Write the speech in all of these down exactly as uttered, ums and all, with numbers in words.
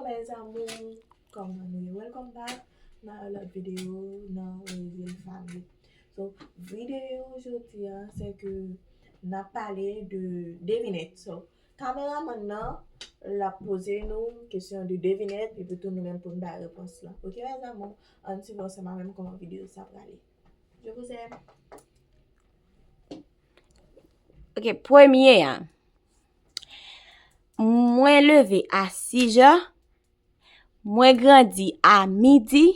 Mes amours, kòman nou ye? Welcome back nan yon lòt videyo nan Rezil Family. So, videyo jodi a, se ke n ap pale de devinèt. So, kameramann nan, l ap poze nou kesyon de devinèt, epi tou nou menm pou n bay repons lan. Ok, mes amours, ann swiv ansanm avè m kòman videyo sa prale. Je vous aime. Ok, premye a. Mwen leve a sis jan. Mwen grandi a midi.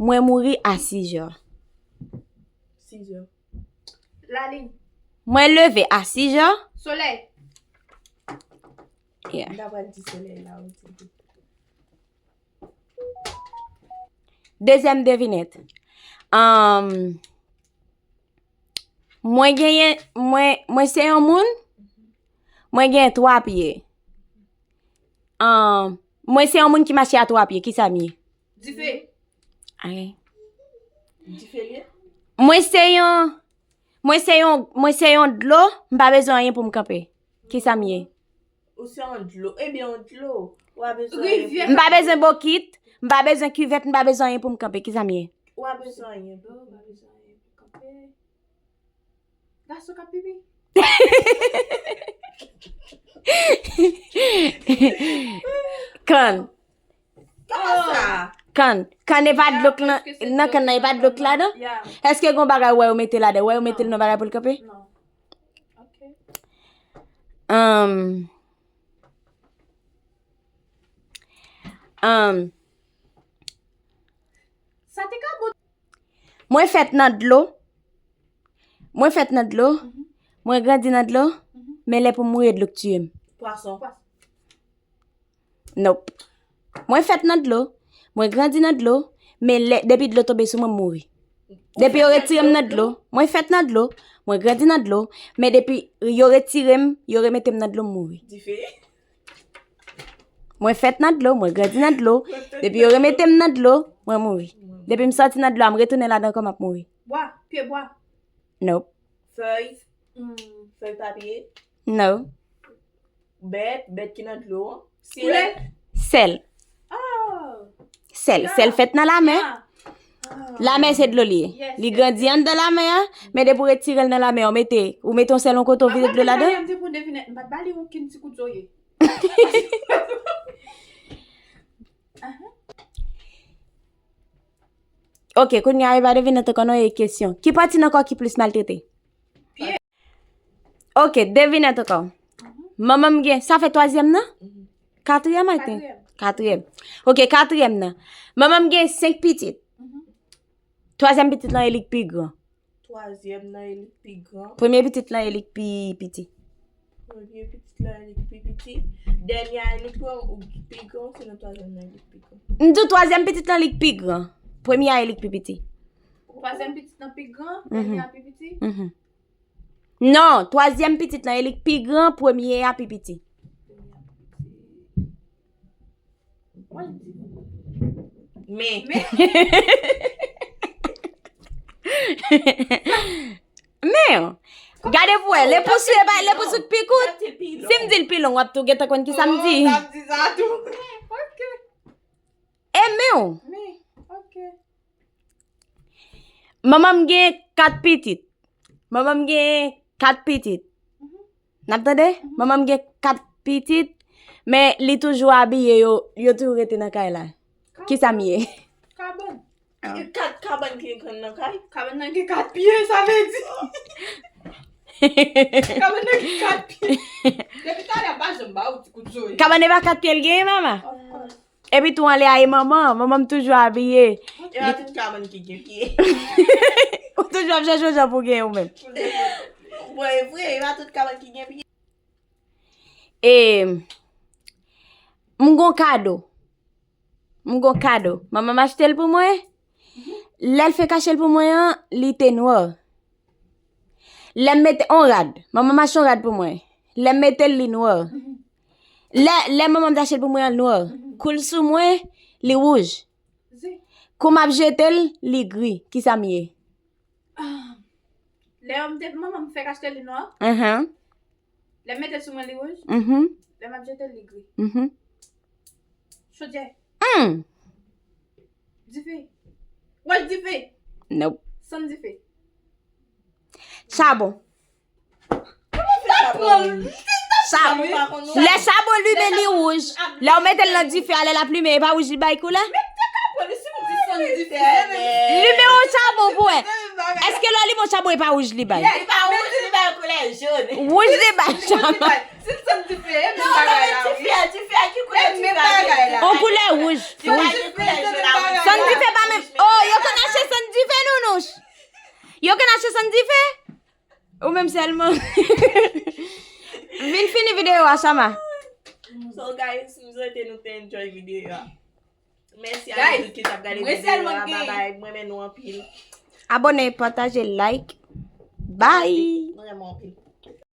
Mwen mouri a sis jan. Sis jan. Lalin. Mwen leve a sis jan. Solèy. Yeah. M ta pral di solèy la, ou di. Dezyèm devinèt. Um, mwen genyen, mwen, mwen se yon moun, mwen genyen twa pye. Um, mwen se yon moun ki mache a twa pye, kisa m ye? Dife. Ay. Dife l ye? Mwen se yon, mwen se yon, mwen se yon dlo, m pa bezwen anyen pou m kanpe. Kisa m ye? Ou se yon dlo. Ebyen, yon dlo. Ou pa bezwen Rivyè. M pa bezwen bokit, m pa bezwen kivèt, m pa bezwen anyen pou m kanpe. Kisa m ye? Ou pa bezwen anyen. Dlo, pa bezwen anyen pou kanpe. Gason k ap pipi. Kann. Kòman sa? Kann. Kann e pa dlo k nan, nan kann nan e pa dlo k ladan? Ya. Èske gon bagay ou wè yo mete ladan? Ou wè yo mete l nan bagay pou l kanpe? Non. Ok. Um, um, Sa te ka bon. Mwen fèt nan dlo. Mwen fèt nan dlo. Mwen grandi nan dlo. Men lè pou m mouri, dlo k tiye m. Pwason. Nope. Mwen fèt nan dlo. Mwen grandi nan dlo. Men lè, depi dlo tonbe sou mwen, m mouri. Depi yo retire m nan dlo, mwen fèt nan dlo, mwen grandi nan dlo, men depi yo retire m, yo remete m nan dlo, m mouri. Dife. Mwen fèt nan dlo, mwen grandi nan dlo, depi yo remete m nan dlo, mwen mouri. Depi m sòti nan dlo a, m retounen ladan kò m ap mouri. Bwa, pye bwa. Nope. Fèy, Mm. fèy papye, No. bèt, bèt ki nan dlo an. Koulè. Sèl. Oh. Sèl. Sèl fèt nan lamè. Ah. Lamè se dlo li ye. Yes, Li yes, grandi anndan lamè a, men depi w retire l nan lamè a, w mete, ou mete yon sèl yon kote, w vide dlo ladan. M te pou devine, m pa t ba li yon kin ti kout zoye. Ok, kounye a e pa devinèt ankò non, e kesyon. Ki pati nan kò ki plis maltrete? Pye. Ok, devinèt ankò. Manman m gen, sa fè twazyèm nan? Katriyèm, I think. Katriyèm. Katriyèm. Ok, katriyèm nan. Manman m gen senk pitit. Twazyèm pitit lan e li k pi gran. Twazyèm nan e li k pi gran. Premye pitit lan e li k pi piti. Premye pitit lan e li k pi piti. Dènye a e li k pi gran, ou pi gran, sinon twazyèm nan e li k pi gran. M di w twazyèm pitit lan li k pi gran. Premye a e li k pi piti. Twazyèm pitit lan pi gran, dènye a pi piti. Mhm. Non, twazyèm pitit lan e li k pi gran, premye a pi piti. Men. Men, gade pou wè, le pou sou e pa, le pou sou k pi kout. Si m di l pi long, w ap tou gentan konn ki sa m di. Sa m di sa tou. Ok. E men w. Men, ok. Manman m gen kat pitit. Manman m gen kat pitit. N ap tande? Manman m gen kat pitit, men li toujou abiye yo, yo toujou rete nan kay la. Kisa m ye? Kabann. E kat kabann ki gen nan kay? Kabann nan gen kat pye, sa vle di. Kabann nan gen kat pye. Depi talè, m pa janm ba ou ti kout zoye. Kabann e pa kat pye l genyen, mama? Of course. Epi tou anlè a e manman, manman m toujou abiye. E pa tout kabann ki gen pye. Ou toujou ap chèche yon jan pou genyen ou menm. Bon, e vre, e pa tout kabann ki gen pye. E m gon kado. M gon kado. Manman m achte l pou mwen. Lè l fenk achte l pou mwen an, li te nwa. Lè m mete on rad, manman m achte on rad pou mwen. Lè m mete l, li nwa. Lè, lè manman m te achte l pou mwen an, l nwa. Kou l sou mwen, li wouj. Kou m ap jete l, li gri. Kisa m ye? Ah. Lè yo m te, manman m fèk achte li nwa. Mhm. Lè m mete l sou mwen, li wouj. Mhm. Lè m ap jete l, li gri. Mhm. Chodyè. Hmm. Dife. Wòch dife. Nope. Sann dife. Chabon. Kòman pran? Chabon. Lè chabon limen li wouj. Lè w mete l nan dife a, lè l ap limen, e pa wouj li bay koulè? Mwen te ka pran li si m di sann dife. Limen yon chabon pou wè. Èske lè w limen yon chabon, e pa wouj li bay? Li pa wouj, li bay koulè jòn. Wouj li bay chabon. Si m sann dife, e menm bagay la, wi. Dife a, dife a, ki koulè E menm dife a? Bagay la. Yon koulè wouj. Dife a, ki koulè jòn a wouj. Sann dife pa menm. Oh, yo konn achte sann dife, Nounouch? Yo konn achte sann dife? Ou menm sèlman. Vin fini videyo a, Chama. So guys, m swete nou te enjoy videyo a. Mèsi a Guys, nou tout ki t ap gade mwen videyo sèlman a. gen- Bye bye. Mwen renmen nou anpil. Abone, pataje, like. Bye. Mwen renmen anpil.